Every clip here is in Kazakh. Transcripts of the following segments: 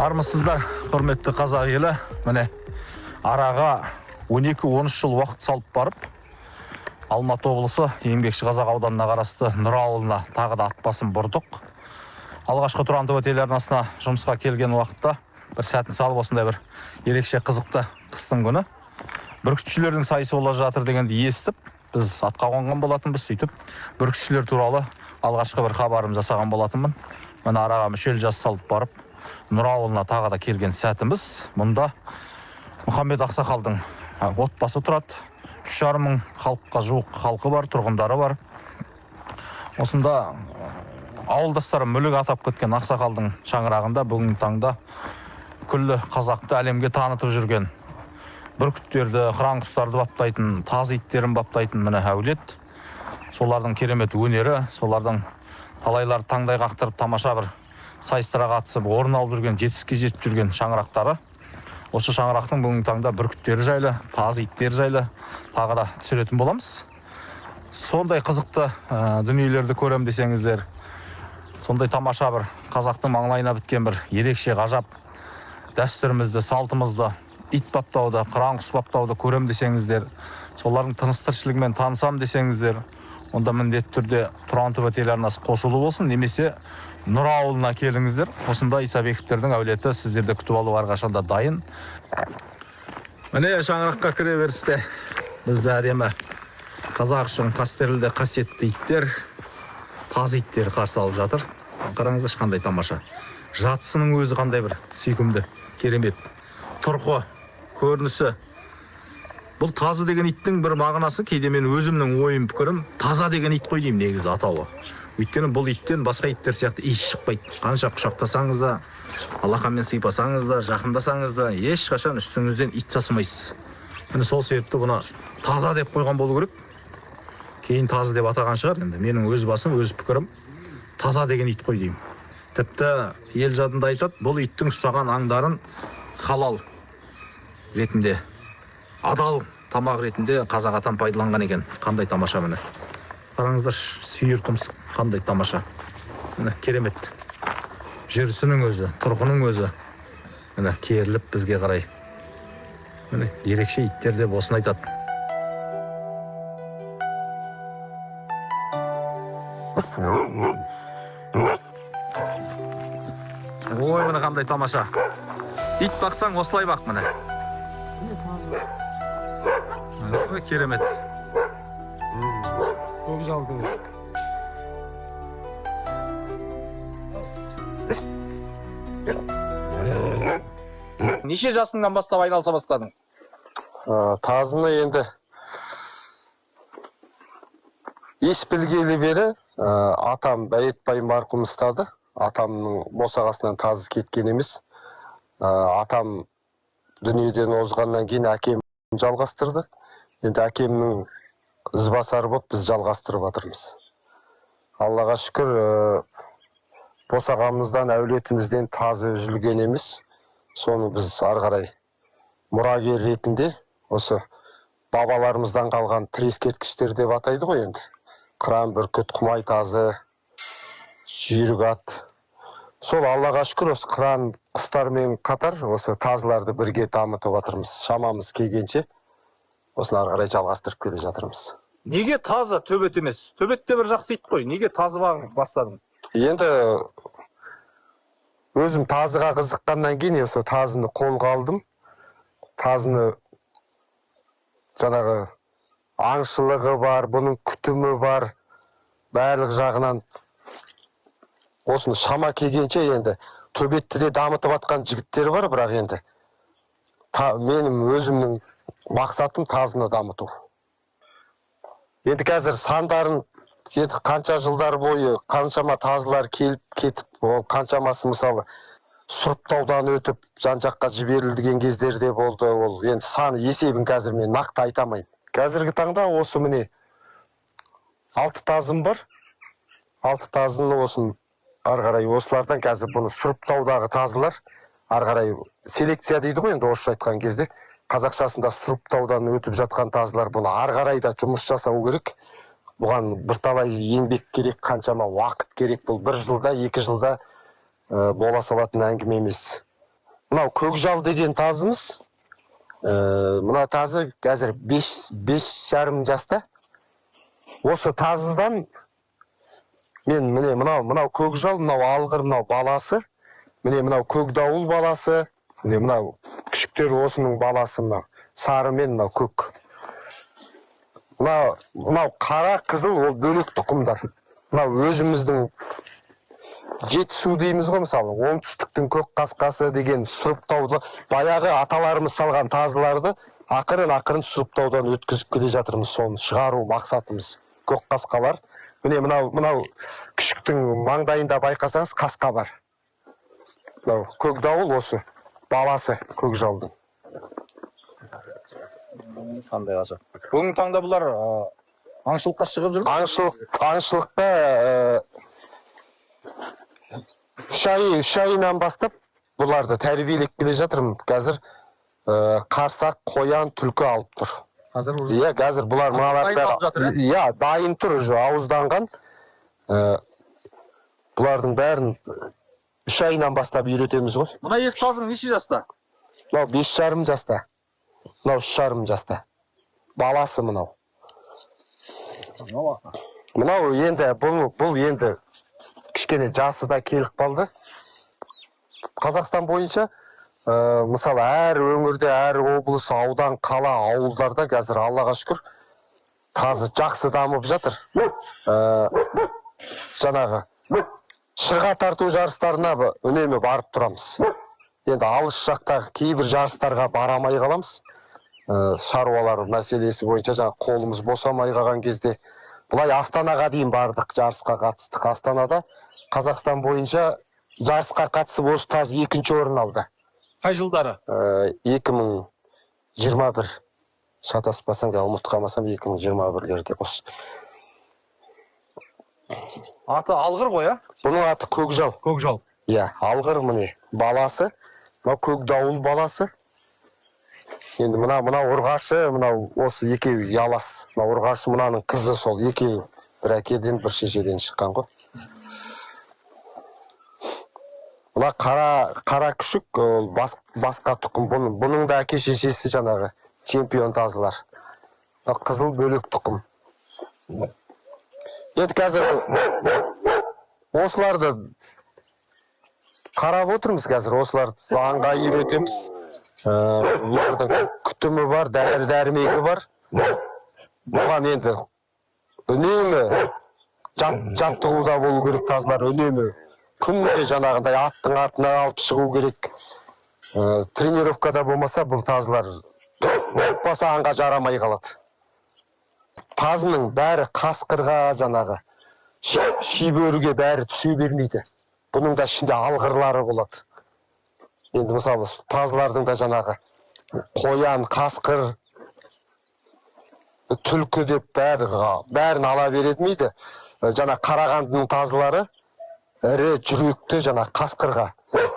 Армысыздар, құрметті қазақ елі. Міне, араға 12-13 жыл уақыт салып барып, Алматы облысы Еңбекші Қазақ ауданына қарасты Нұра ауылына тағы да ат басын бұрдық. Алғашқы Тұран ТВ телеарнасына жұмысқа келген уақытта бір сәтін салып, осындай бір ерекше қызықты қыстың күні бүркітшілердің сайысы бола жатыр дегенді естіп, біз атқа қонған болатынбыз. Сөйтіп бүркітшілер туралы алғашқы бір хабарым жасаған болатынмын. Міне, араға мүшел жас салып барып, Нұра ауылына тағы да келген сәтіміз. Мұнда Мұхаммед ақсақалдың отбасы тұрады. 3,5 мың халыққа жуық халқы бар, тұрғындары бар. Осында ауылдастары мүлік атап кеткен ақсақалдың шаңырағында бүгінгі таңда күллі қазақты әлемге танытып жүрген бүркіттерді, қыран құстарды баптайтын, тазы иттерін баптайтын міне әулет. Солардың керемет өнері, солардың талайларды таңдай қақтырып, тамаша бір сайыстарға қатысып, орын алып жүрген, жетістікке жетіп жүрген шаңырақтары. Осы шаңырақтың бүгінгі таңда бүркіттері жайлы, тазы иттері жайлы тағы да түсіретін боламыз. Сондай қызықты дүниелерді көрем десеңіздер, сондай тамаша бір қазақтың маңлайына біткен бір ерекше ғажап дәстүрімізді, салтымызды, ит баптауды, қыран құс баптауды көрем десеңіздер, солардың тыныс тіршілігімен танысам десеңіздер, онда міндетті түрде Тұран ТВ телеарнасы қосулы болсын, немесе Нұра ауылына келіңіздер. Осында Исабековтердің әулеті сіздерді күтіп алуға әрқашанда дайын. Міне, шаңыраққа кіре берісте бізді әдемі қазақ үшін қастерлі де қасиетті иттер, тазы иттер қарсы алып жатыр. Қараңыздаршы, қандай тамаша. Жатысының өзі қандай бір сүйкімді, керемет тұрқы, көрінісі. Бұл тазы деген иттің бір мағынасы, кейде мен өзімнің ойым, пікірім, таза деген ит қой деймін негізі атауы. Өйткені бұл иттен басқа иттер сияқты иіс шықпайды. Қанша құшақтасаңыз да, алақанмен сыйпасаңыз да, жақындасаңыз да, ешқашан үстіңізден ит сасымайсыз. Міне, сол себепті бұны таза деп қойған болу керек. Кейін тазы деп атаған шығар енді. Менің өз басым, өз пікірім, таза деген ит қой деймін. Тіпті ел жадында айтады, бұл иттің ұстаған аңдарын халал ретінде, адал тамақ ретінде қазақ атам пайдаланған екен. Қандай тамаша, міне. Қараңыздаршы, сүйір тұмсық қандай тамаша. Міне, керемет. Жүрісінің өзі, тұрқының өзі. Міне, керіліп бізге қарай. Міне, ерекше иттер деп осыны айтады. Ой, міне қандай тамаша. Ит бақсаң осылай бақ, міне. Ой, керемет. Көкжалдың. Неше жасыңнан бастап айналыса бастадың? Тазыны енді ес білгелі бері атам Бәйетбай марқұм ұстады. Атамның босағасынан тазы кеткен емес. Атам дүниеден озғаннан кейін әкем жалғастырды. Енді әкемнің ізбасары болып біз жалғастырып жатырмыз. Аллаға шүкір, босағамыздан, әулетімізден тазы үзілген емес. Соны біз ары қарай мұрагер ретінде осы бабаларымыздан қалған тірі ескерткіштер деп атайды ғой енді. Қыран, бүркіт, құмай тазы, жүйрік ат. Сол Аллаға шүкір, осы қыран құстармен қатар осы тазыларды бірге дамытып жатырмыз. Шамамыз келгенше осыны ары қарай жалғастырып келе жатырмыз. Неге тазы, төбет емес? Төбет те бір жақсы ит қой. Неге тазы бағып бастадың? Енді өзім тазыға қызыққаннан кейін осы тазыны қолға алдым. Тазыны жаңағы аңшылығы бар, бұның күтімі бар, барлық жағынан осыны шама келгенше. Енді төбетті де дамытып жатқан жігіттер бар, бірақ енді менің өзімнің мақсатым тазыны дамыту. Енді қазір сандарын, енді қанша жылдар бойы қаншама тазылар келіп кетіп, ол қаншамасы мысалы сұрыптаудан өтіп жан жаққа жіберілген кездер де болды. Ол енді саны есебін қазір мен нақты айта алмаймын. Қазіргі таңда осы міне 6 тазым бар. 6 тазыны осын ары қарай осылардан қазір бұны сұрыптаудағы тазылар ары қарай селекция дейді ғой енді орысша айтқан кезде, қазақшасында сұрыптаудан өтіп жатқан тазылар. Бұны ары қарай да жұмыс жасау керек. Бұған бірталай еңбек керек, қаншама уақыт керек. Бұл бір жылда, 2 жылда бола салатын әңгіме емес. Мынау көкжал деген тазымыз. Мына тазы қазір 5,5 жаста. Осы тазыдан мен міне мынау көкжал, мынау алғыр, мынау баласы, міне мынау көкдауыл баласы, міне мынау күшіктер осының баласы, мынау сары мен мынау көк. Мынау қара қызыл ол бөлек тұқымдар. Мынау өзіміздің Жетісу дейміз ғой, мысалы, оңтүстіктің көк қасқасы деген сұрыптауды баяғы аталарымыз салған тазыларды ақырын ақырын сұрыптаудан өткізіп келе жатырмыз. Соны шығару мақсатымыз көк қасқалар. Міне мынау күшіктің маңдайында байқасаңыз қасқа бар. Мынау көкдауыл осы баласы көкжалдың. Қандай ғажап. Бүгінгі таңда бұлар аңшылыққа шығып жүр ме? Аңшылыққа үш айынан бастап бұларды тәрбиелеп келе жатырмын. Қазір қарсақ, қоян, түлкі алып тұр. Қазір уже Иә, қазір бұлар мыналар дайын алып жатыр, бәрі, иә, дайын тұр, уже ауызданған. Бұлардың бәрін 3 айынан бастап үйретеміз ғой. Мына екі тазың неше жаста? Мынау 5,5 жаста, мынау 3,5 жаста. Баласы мынау. Мынау енді бұл енді кішкене жасы да келіп қалды. Қазақстан бойынша мысалы, әр өңірде, әр облыс, аудан, қала, ауылдарда қазір, Аллаға шүкір, тазы жақсы дамып жатыр. Жаңағы шырға тарту жарыстарына үнемі барып тұрамыз. Енді алыс жақтағы кейбір жарыстарға бара алмай қаламыз. Шаруалар мәселесі бойынша жаңағы қолымыз босамай қалған кезде былай Астанаға дейін бардық, жарысқа қатыстық. Астанада Қазақстан бойынша жарысқа қатысып, осы таз екінші орын алды. Қай жылдары? 2021, шатаспасам, ұмытып қалмасам, 2021-лерде осы. Аты алғыр ғой, а? Бұның аты көкжал. Көкжал. Иә, алғыр, міне баласы, мынау көкдауыл баласы. Енді мына ұрғашы, мынау осы екеуі ұялас. Мынау ұрғашы, мынаның қызы, сол екеуі бір әкеден, бір шешеден шыққан ғой. Мына қара күшік ол басқа тұқым. Бұның да әке шешесі жаңағы чемпион тазылар. Мынау қызыл бөлек тұқым. Енді қазір осыларды қарап отырмыз, қазір осыларды аңға үйретеміз. Бұлардың күтімі бар, дәрі дәрмегі бар. Бұған енді үнемі жаттығуда болу керек тазылар, үнемі күнде жаңағындай аттың артына алып шығу керек. Тренировкада болмаса, бұл тазылар отбасы аңға жарамай қалады. Тазының бәрі қасқырға, жаңағы шибөріге бәрі түсе бермейді. Бұның да ішінде алғырлары болады. Енді мысалы, тазылардың да жаңағы қоян, қасқыр, түлкі деп бәрін ала беретмейді. Жаңа Қарағандының тазылары ірі жүректі, жаңа қасқырға.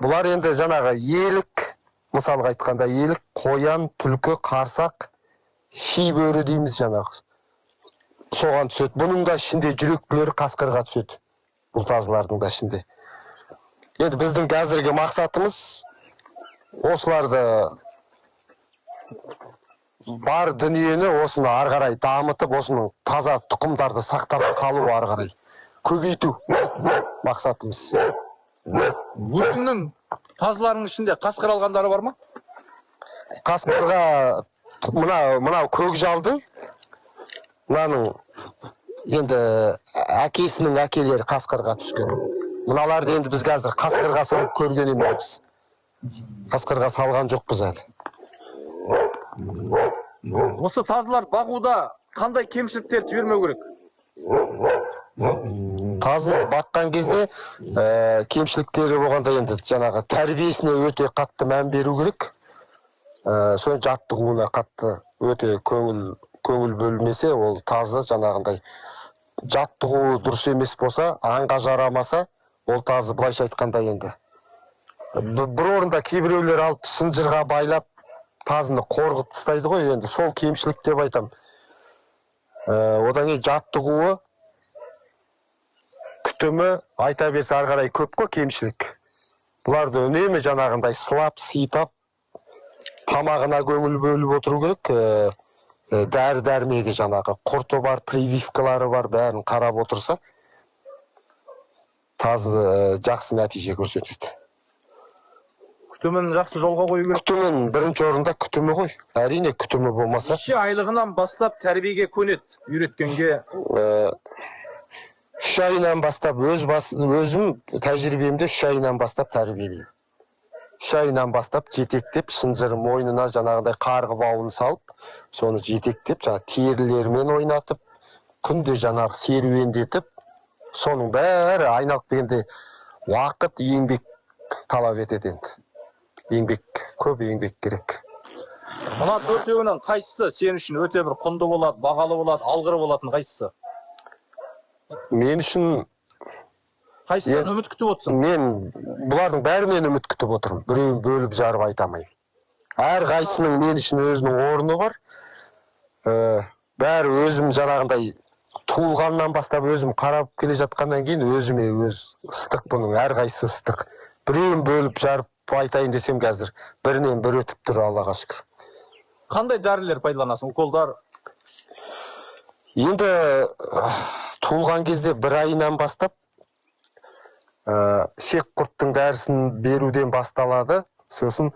Бұлар енді жаңағы елік, мысалға айтқанда, елік, қоян, түлкі, қарсақ, шибөрі дейміз жаңағы. Соған түседі. Бұның да ішінде жүректілері қасқырға түседі. Бұл тазылардың да ішінде. Енді біздің қазіргі мақсатымыз осыларды, бар дүниені, осыны ары қарай дамытып, осының таза тұқымдарды сақтап қалу, ары қарай көбейту мақсатымыз. Өзіңнің тазыларыңның ішінде қасқыр алғандары бар ма? Қасқырға мынау көкжалдың, мынаның енді әкесінің әкелері қасқырға түскен. Мыналарды енді біз қазір қасқырға салып көрген емеспіз. Қасқырға салған жоқпыз әлі. Осы тазылар бағуда қандай кемшіліктерді жібермеу керек? Тазыны баққан кезде кемшіліктері болғанда, енді жаңағы тәрбиесіне өте қатты мән беру керек. Соны жаттығуына қатты өте көңіл бөлмесе, ол тазы жаңағындай жаттығуы дұрыс емес болса, аңға жарамаса, ол тазы былайша айтқанда енді бір орында кейбіреулер алып шынжырға байлап, тазыны қорғып тастайды ғой, енді сол кемшілік деп айтам. Одан кейін жаттығуы, күтімі, айта берсе ары қарай көп қой кемшілік. Бұларды үнемі жаңағындай сылап, сипап, тамағына көңіл бөліп отыру керек. Дәрі дәрмегі жаңағы құрты бар, прививкалары бар, бәрін қарап отырса, тазы жақсы нәтиже көрсетеді. Күтімін жақсы жолға қою керек. Күтімін, бірінші орында күтімі ғой. Әрине, күтімі болмаса. Неше айлығынан бастап тәрбиеге көнеді, үйреткенге? 3 айынан бастап өз бас, өзім тәжірибемде 3 айынан бастап тәрбиелеймін. 3 айынан бастап жетектеп, шынжыр мойнына жаңағыдай қарғы бауын салып, соны жетектеп, жаңағы терілермен ойнатып, күнде жаңағы серуендетіп, соның бәрі айналып келгенде уақыт, еңбек талап етеді енді. Еңбек, көп еңбек керек. Мына төртеуінің қайсысы сен үшін өте бір құнды болады, бағалы болады, алғыр болатын, қайсысы? Мен үшін Қайсысынан үміт күтіп отырсың? Мен бұлардың бәрінен үміт күтіп отырмын. Біреуін бөліп жарып айта алмаймын. Әрқайсысының мен үшін өзінің орны бар. Бәрі өзім жаңағындай туылғаннан бастап өзім қарап келе жатқаннан кейін өзіме өз ыстық, бұның әрқайсысы ыстық. Біреуін бөліп жарып айтайын десем, қазір бірінен бірі өтіп тұр, Аллаға шүкір. Қандай дәрілер пайдаланасың, уколдар? Енді туылған кезде бір айынан бастап шек құрттың дәрісін беруден басталады. Сосын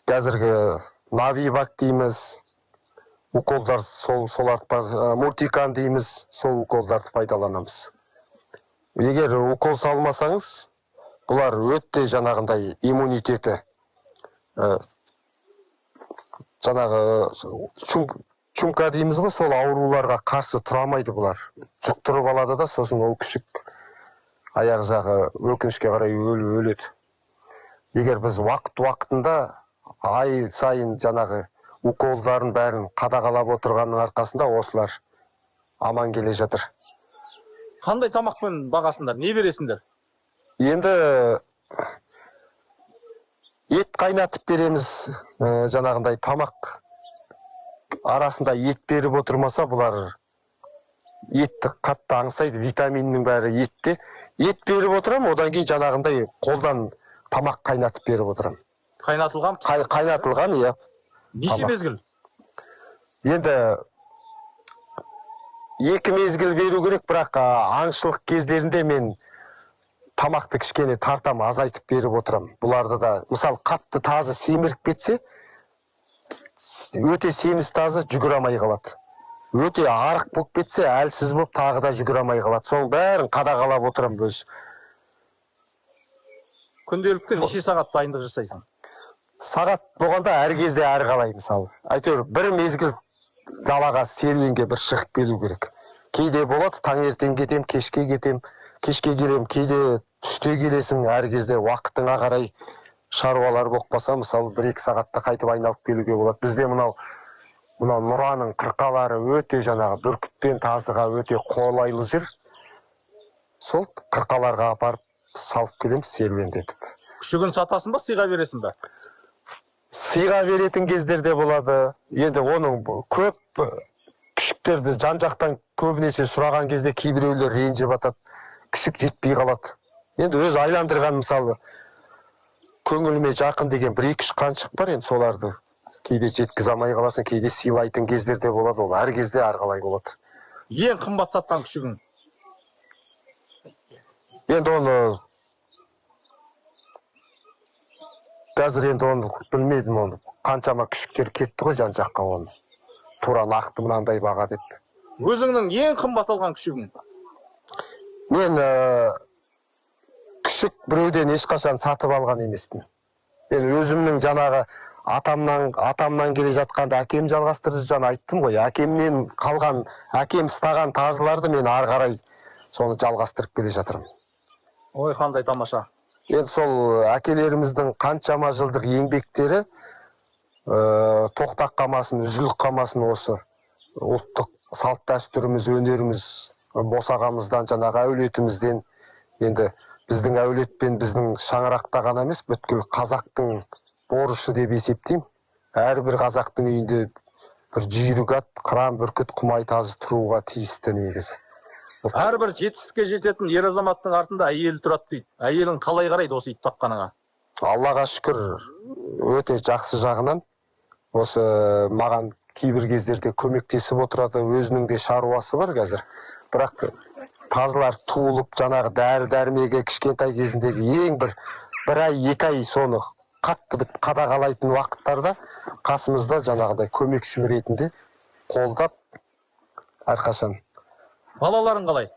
қазіргі Навивак дейміз, уколдар, сол соларды мультикан дейміз, сол уколдарды пайдаланамыз. Егер укол салмасаңыз, бұлар өте жаңағындай иммунитеті жаңағы чумка дейміз ғой, сол ауруларға қарсы тұра алмайды бұлар. Жұқтырып алады да, сосын ол күшік аяқ жағы өкінішке қарай өледі. Егер біз уақыт уақытында ай сайын жаңағы уколдарын бәрін қадағалап отырғанның арқасында осылар аман келе жатыр. Қандай тамақпен бағасыңдар, не бересіңдер? Енді ет қайнатып береміз, жаңағындай тамақ арасында ет беріп отырмаса, бұлар етті қатты аңсайды, витаминнің бәрі етте. Ет беріп отырамын, одан кейін жаңағындай қолдан тамақ қайнатып беріп отырамын. Қайнатылған? Қайнатылған, иә. Неше Тамақ. мезгіл? Енді екі мезгіл беру керек, бірақ аңшылық кездерінде мен тамақты кішкене тартам, азайтып беріп отырамын. Бұларды да, мысалы, қатты тазы семіріп кетсе, өте семіз тазы жүгіре алмай қалады. Өте арық болып кетсе, әлсіз болып тағы да жүгіре алмай қалады. Соның бәрін қадағалап отырамын өз. Күнделікті неше сағат дайындық жасайсың? Сағат болғанда әр кезде әрқалай, мысалы. Әйтеуір бір мезгіл далаға серуенге бір шығып келу керек. Кейде болады, таңертең кетем, кешке кетем, кешке келем, кейде түсте келесің, әр кезде уақытыңа қарай шаруалар болып қалса, мысалы, 1-2 сағатта қайтып айналып келуге болады. Бізде мынау Нұраның қырқалары өте жаңағы бүркіт пен тазыға өте қолайлы жер. Сол қырқаларға апарып салып келеміз серуендетіп. Күшігін сатасың ба, сыйға бересің ба? Сыйға беретін кездер де болады. Енді оның көп күшіктерді жан жақтан көбінесе сұраған кезде кейбіреулер ренжіп жатады, күшік жетпей қалады. Енді өз айландырған, мысалы, көңіліме жақын деген бір екі үш қаншық бар. Енді соларды кейде жеткізе алмай қаласың, кейде сыйлайтын кездер де болады. Ол әр кезде әрқалай болады. Ең қымбат сатқан күшігің? Енді оны қазір, енді оны білмедім, оны қаншама күшіктер кетті ғой жан жаққа, оны тура нақты мынандай баға деп. Өзіңнің ең қымбат алған күшігің? Мен күшік біреуден ешқашан сатып алған емеспін. Мен өзімнің жаңағы атамнан келе жатқанда әкем жалғастырды, жаңа айттым ғой, әкемнен қалған, әкем ұстаған тазыларды мен ары қарай соны жалғастырып келе жатырмын. Ой, қандай тамаша! Енді сол әкелеріміздің қаншама жылдық еңбектері тоқтап қалмасын, үзіліп қалмасын. Осы ұлттық салт дәстүріміз, өнеріміз босағамыздан, жаңағы әулетімізден, енді біздің әулет пен біздің шаңырақта ғана емес, бүткіл қазақтың борышы деп есептеймін. Әрбір қазақтың үйінде бір жүйрік ат, қыран, бүркіт, құмай тазы тұруға тиісті негізі. Әрбір жетістікке жететін ер азаматтың артында әйелі тұрады дейді. Әйелің қалай қарайды осы ит баққаныңа? Аллаға шүкір, өте жақсы жағынан. Осы маған кейбір кездерде көмектесіп отырады, өзінің де шаруасы бар қазір. Бірақ тазылар туылып, жаңағы дәрі дәрмегі кішкентай кезіндегі ең бір ай, 2 ай соны қатты бітіп қадағалайтын уақыттарда қасымызда жаңағыдай көмекшім ретінде қолдап әрқашан. Балаларың қалай?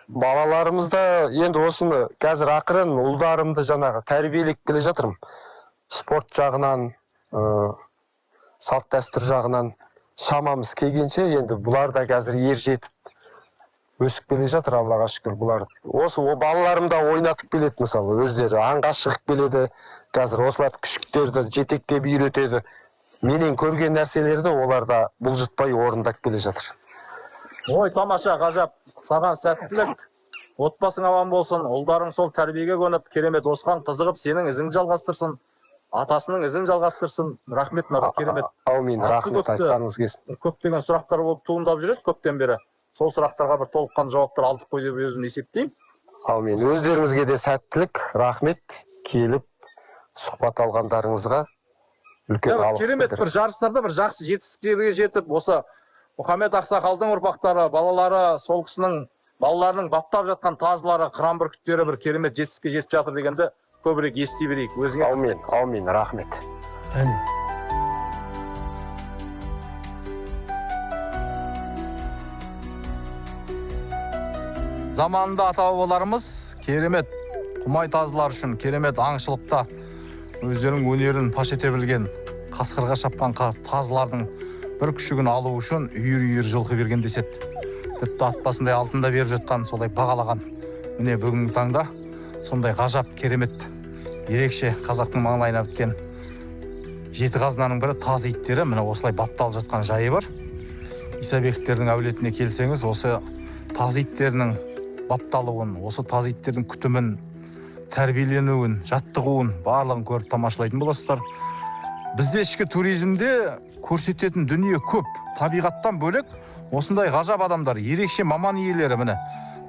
Балаларымыз да енді осыны қазір ақырын ұлдарымды жаңағы тәрбиелеп келе жатырмын. Спорт жағынан, салт дәстүр жағынан шамамыз келгенше, енді бұлар да қазір ер жетіп өсіп келе жатыр, Аллаға шүкір. Бұлар осы балаларым да ойнатып келеді, мысалы, өздері аңға шығып келеді. Қазір осыларды, күшіктерді жетектеп үйретеді. Менен көрген нәрселерді олар да бұлжытпай орындап келе жатыр. Ой, тамаша, ғажап. Саған сәттілік. Отбасың аман болсын, ұлдарың сол тәрбиеге көніп, керемет осыған қызығып, сенің ізіңді жалғастырсын. Атасының ізін жалғастырсын. Рахмет, мына керемет. Аумин, Аты рахмет, көпті. айтқаныңыз келсін. Көптеген сұрақтар болып туындап жүреді көптен бері. Сол сұрақтарға бір толыққан жауаптар алдық қой деп өзім есептеймін. Аумин. Өздеріңізге де сәттілік, рахмет келіп сұхбат алғандарыңызға үлкен Иә, алғыс керемет бір білдіреміз. жарыстарда бір жақсы жетістіктерге жетіп, осы Мұхаммед ақсақалдың ұрпақтары, балалары, сол кісінің балаларының баптап жатқан тазылары, қыран бүркіттері бір керемет жетістікке жетіп жатыр дегенді көбірек ести берейік. Өзіңе Аумин, аумин, рахмет. Әне. Заманында ата бабаларымыз керемет құмай тазылар үшін керемет аңшылықта өздерінің өнерін паш ете білген, қасқырға шапқан тазылардың бір күшігін алу үшін үйір-үйір жылқы берген деседі. Тіпті ат басындай алтын да беріп жатқан, солай бағалаған. Міне, бүгінгі таңда сондай ғажап, керемет, ерекше қазақтың маңдайына біткен жеті қазынаның бірі тазы иттері міне осылай бапталып жатқан жайы бар. Исабековтердің әулетіне келсеңіз, осы тазы иттерінің бапталуын, осы тазы иттердің күтімін, тәрбиеленуін, жаттығуын барлығын көріп тамашалайтын боласыздар. Бізде ішкі туризмде көрсететін дүние көп. Табиғаттан бөлек осындай ғажап адамдар, ерекше маман иелері, міне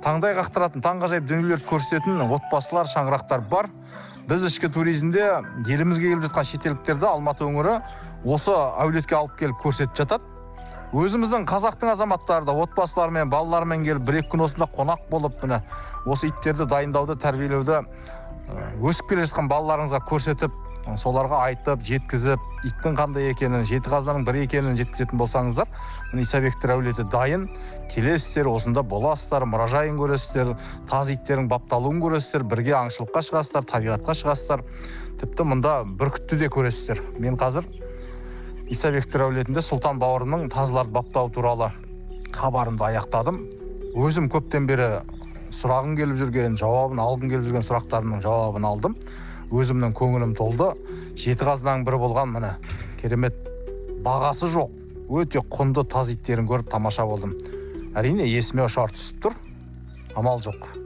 таңдай қақтыратын таңғажайып дүниелерді көрсететін отбасылар, шаңырақтар бар. Біз ішкі туризмде елімізге келіп жатқан шетелдіктерді Алматы өңірі осы әулетке алып келіп көрсетіп жатады. Өзіміздің қазақтың азаматтары да отбасыларымен, балаларымен келіп бір екі күн осында қонақ болып, міне осы иттерді дайындауды, тәрбиелеуді өсіп келе жатқан балаларыңызға көрсетіп, соларға айтып, жеткізіп, иттің қандай екенін, жеті қазынаның бірі екенін жеткізетін болсаңыздар, міне Исабековтер әулеті дайын. Келесіздер, осында боласыздар, мұражайын көресіздер, тазы иттердің бапталуын көресіздер, бірге аңшылыққа шығасыздар, табиғатқа шығасыздар, тіпті мұнда бүркітті де көресіздер. Мен қазір Исабековтер әулетінде Сұлтан бауырымның тазыларды баптау туралы хабарымды аяқтадым. Өзім көптен бері сұрағым келіп жүрген, жауабын алғым келіп жүрген сұрақтарымның жауабын алдым. Өзімнің көңілім толды. Жеті қазынаның бірі болған міне керемет, бағасы жоқ, өте құнды таз иттерін көріп тамаша болдым. Әрине, есіме ұшар түсіп тұр, амал жоқ.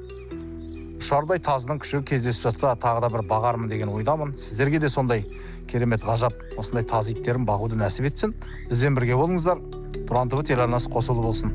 Ұшардай тазының күшігі кездесіп жатса, тағы да бір бағармын деген ойдамын. Сіздерге де сондай керемет, ғажап осындай таз иттерін бағуды нәсіп етсін. Бізбен бірге болыңыздар. Тұран ТВ телеарнасы қосулы болсын.